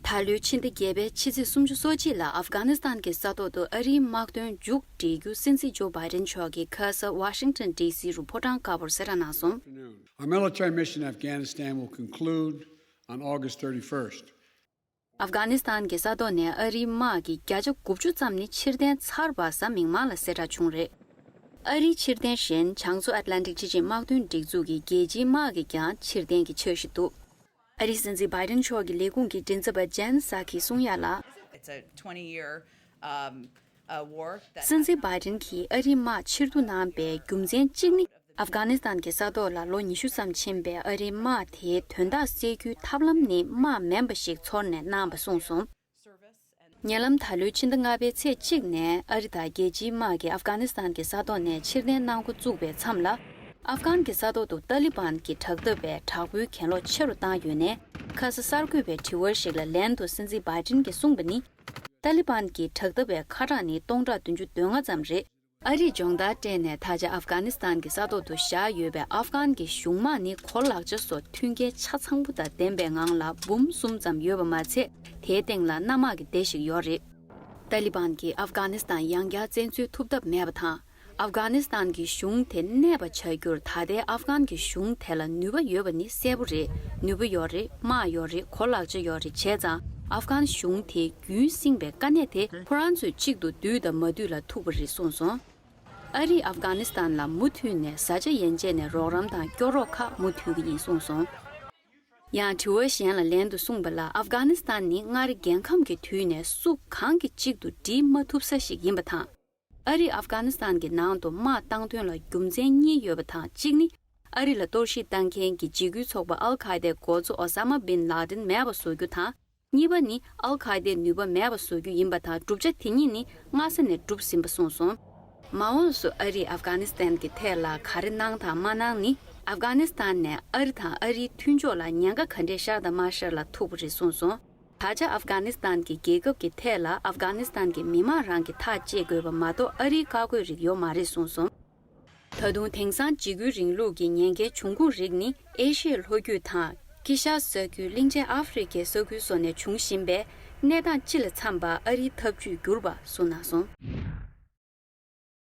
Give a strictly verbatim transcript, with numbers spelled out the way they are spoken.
ད་ལོའི་ཕྱི་ཟླ་བརྒྱད་པའི་ཕྱི་ཚེས་སོ་གཅིག་ལ་ཨབ་གྷ་ནི་སི་ཐན་གྱི་ས་ཐོག་ཏུ་ཨ་རིའི་དམག་དོན་མཇུག་སྒྲིལ་རྒྱུ་སྲིད་འཛིན་ཇོ་བྷའི་ཌེན་མཆོག་གིས་ཁ་ས་ཝ་ཤིང་ཊོན་ཌི་སི་རུ་ཕོ་བྲང་དཀར་པོར་གསལ་བསྒྲགས་གནང་སོང་། Our military mission in Afghanistan will conclude on August thirty-first. ཨབ་གྷ་ནི་སི་ཐན་གྱི་ས་ཐོག་ནས་ཨ་རིའི་དམག་གི་བརྒྱ་ཆ་དགུ་བཅུ་ཙམ་ནི་ཕྱིར་འཐེན་ཚར་བ་གཟའ་མིག་དམར་ལ་གསལ་བསྒྲགས་བྱུང་རེད། ཨ་རིའི་ཕྱིར་འཐེན་བཞིན་བྱང་མཚོ་ཨེཊ་ལན་ཊིག་སྤྱི་ཆིངས་དམག་དོན་སྒྲིག་འཛུགས་ཀྱི་རྒྱལ་སྤྱིའི་དམག་གིས་ཀྱང་ཕྱིར་འཐེན་གྱི་འཆར་གཞི་འདུག་ཨ་རིའི་སྲིད་འཛིན་བྷའི་ཌེན་མཆོག་གི་ལས་ཁུངས་ཀྱི་མགྲིན་ཚབ་པ་ཇེན་སཱ་ཁིས་གསུང་ཡ་ལ། It's a twenty year, um, uh, war that སྲིད་འཛིན་བྷའི་ཌེན་གྱིས་ཨ་རིའི་དམག་ཕྱིར་བསྡུ་གནང་པའི་རྒྱུ་མཚན་གཅིག་ནི། ཨབ་གྷ་ནི་སི་ཐན་གྱི་ས་ཐོག་ལ་ལོ་ཉི་ཤུ་ཙམ་ཕྱིན་པའི་ཨ་རིའི་དམག་དེའི་དོན་དག་སེལ་རྒྱུའི་ཐབས་ལམ་ནི་དམག་མིན་པ་ཞིག་འཚོལ་ནས་གནང་བ་གསུངས་སོང་། ཉེ་ལམ་ད་ལོའི་ཕྱི་ཟླ་ལྔ་པའི་ཚེས་གཅིག་ནས་ཨ་རི་དང་རྒྱལ་སྤྱིའི་དམག་གིས་ཨབ་གྷ་ནི་སི་ཐན་གྱི་ས་ཐོག་ནས་ཕྱིར་འཐེན་གནང་འགོ་བཙུགས་པའི་མཚམས་ལ། ཨབ་གྷན་གྱི་ས་ཐོག་ཏུ་ཏཱ་ལི་བན་གྱི་དྲག་འཐབ་པའི་དྲག་པོའི་གྱེན་ལོག་ཆེ་རུ་བཏང་ཡོད་ནས། ཁ་ས་གསར་འགོད་པའི་དྲི་བ་ཞིག་ལ་ལན་དུ་སྲིད་འཛིན་བྷའི་ཌེན་གྱིས་གསུངས་པ་ནི། ཏཱ་ལི་བན་གྱི་དྲག་འཐབ་པའི་ཁ་གྲངས་ནི་སྟོང་ཕྲག་བདུན་ཅུ་དོན་ལྔ་ཙམ་རེད། ཨ་རིས་སྦྱོང་བརྡར་སྤྲད་ནས་ད་ཆ་ཨབ་གྷ་ནི་སི་ཐན་གྱི་ས་ཐོག་ཏུ་བཞག་ཡོད་པའི་ཨབ་གྷན་གྱི་གཞུང་དམག་ནི་གོ་ལག་ཆ་སོགས་མཐུན་རྐྱེན་ཆ་ཚང་པོ་དང་ལྡན་པའི་ངང་ལ་འབུམ་གསུམ་ཙམ་ཡོད་པ་མ་ཚད། དེའི་སྟེང་ལ་གནམ་དམག་གི་སྡེ་ཞིག་ཡོད་རེད། ཏཱ་ལི་བན་གྱིས་ཨབ་གྷ་ནི་སི་ཐན་ཡང་བསྐྱར་བཙན་འཛུལ་ཐུབ་ཐབས་མེད་པ་དང་། ཨབ་གྷ་ནི་སི་ཐན་གྱི་གཞུང་དེ་གནས་པ་བྱ་རྒྱུར་ད་ལྟའི་ཨབ་གྷན་གྱི་གཞུང་དེ་ལ་ནུས་པ་ཡོད་པ་ནི་གསལ་པོ་རེད། ནུས་པ་ཡོད་རེད། དམག་ཡོད་རེད། གོ་ལག་ཆ་ཡོད་རེད། བྱས་ཙང་ཨབ་གྷན་གཞུང་དེ་རྒྱུན་བསྲིངས་པའི་དཀའ་གནད་དེ་ཁོ་རང་ཚོས་གཅིག་ཏུ་བསྡུས་དང་མ་བསྡུས་ལ་ཐུག་པ་རེད་གསུངས་སོང་། ཨ་རིས་ཨབ་གྷ་ནི་སི་ཐན་ལ་མུ་མཐུད་ནས་བཟའ་བཅའ་ཡན་ཆད་ནས་རོགས་རམ་དང་སྐྱོ་རོགས་ཁག་མུ་མཐུད་ཀྱི་ཡིན་གསུངས་སོང་། ཡང་དྲི་བ་གཞན་ལ་ལན་དུ་གསུངས་པ་ལ། ཨབ་གྷ་ནི་སི་ཐན་ནི་སྔར་རྒྱལ་ཁམས་ཀྱི་དུས་ནས་སུ་གང་གིས་གཅིག་ཏུ་སྒྲིལ་མ་ཐུབ་ས་ཞིག་ཡིན་པ་དང་། ཨ་རིས་ཨབ་གྷ་ནི་སི་ཐན་གྱི་ནང་དུ་དམག་བཏང་དོན་ལ་རྒྱུ་མཚན་གཉིས་ཡོད་པ་དང་། གཅིག་ནི། ཨ་རི་ལ་གཏོར་བཤིག་བཏང་མཁན་གྱི་འཇིགས་སྐུལ་ཚོགས་པ་ཨལ་ཁ་ཡེ་དའི་འགོ་གཙོ་ཨོ་ས་མ་བིན་ལ་ཏིན་མེད་པ་བཟོ་རྒྱུ་དང་། གཉིས་པ་ནི་ཨལ་ཁ་ཡེ་དའི་ནུས་པ་མེད་པ་བཟོ་རྒྱུ་ཡིན་པ་དང་། བསྒྲུབ་བྱ་དེ་གཉིས་ནི་སྔ་ས་ནས་གྲུབ་ཟིན་པ་གསུངས་སོང་། མ་འོངས་སུ་ཨ་རིས་ཨབ་གྷ་ནི་སི་ཐན་གྱི་ཐད་ལ་ག་རེ་གནང་དང་མ་གནང་ནི། ཨབ་གྷ་ནི་སི་ཐན་ནས་ཨ་རི་དང་ཨ་རིའི་མཐུན་ཕྱོགས་ལ་ཉེན་ཁ་ག་འདྲས་ཤར་དང་མ་ཤར་ལ་ཐུག་པ་རེད་གསུངས་སོང་། ད་ཆ་ཨབ་གྷ་ནི་སི་ཐན་གྱི་རྒྱལ་ཁབ་ཀྱི་ཐད་ལ་ཨབ་གྷ་ནི་སི་ཐན་གྱི་མི་མང་རང་གིས་ཐག་གཅོད་དགོས་པ་མ་གཏོགས་ཨ་རིའི་བཀའ་བཀོད་རིགས་ཡོད་མ་རེད་གསུངས་སོང་། ད་དུང་དེང་སང་འཇིགས་སྐུལ་རིང་ལུགས་ཀྱི་ཉེན་ཁའི་འབྱུང་ཁུངས་རིགས་ནི་ཨེ་ཤི་ཡའི་ལྷོ་རྒྱུད་དང་དཀྱིལ་ཤར་ས་ཁུལ། གླིང་ཆེན་ཨ་ཧྥེ་རི་ཁའི་ས་ཁུལ་སོགས་ནས་འབྱུང་བཞིན་པས། གནས་སྟངས་སྤྱི་ལ་འཚམ་པ་ཨ་རིའི་ཐབས་ཇུས་བསྒྱུར་བ་གསུངས་གནང་སོང་།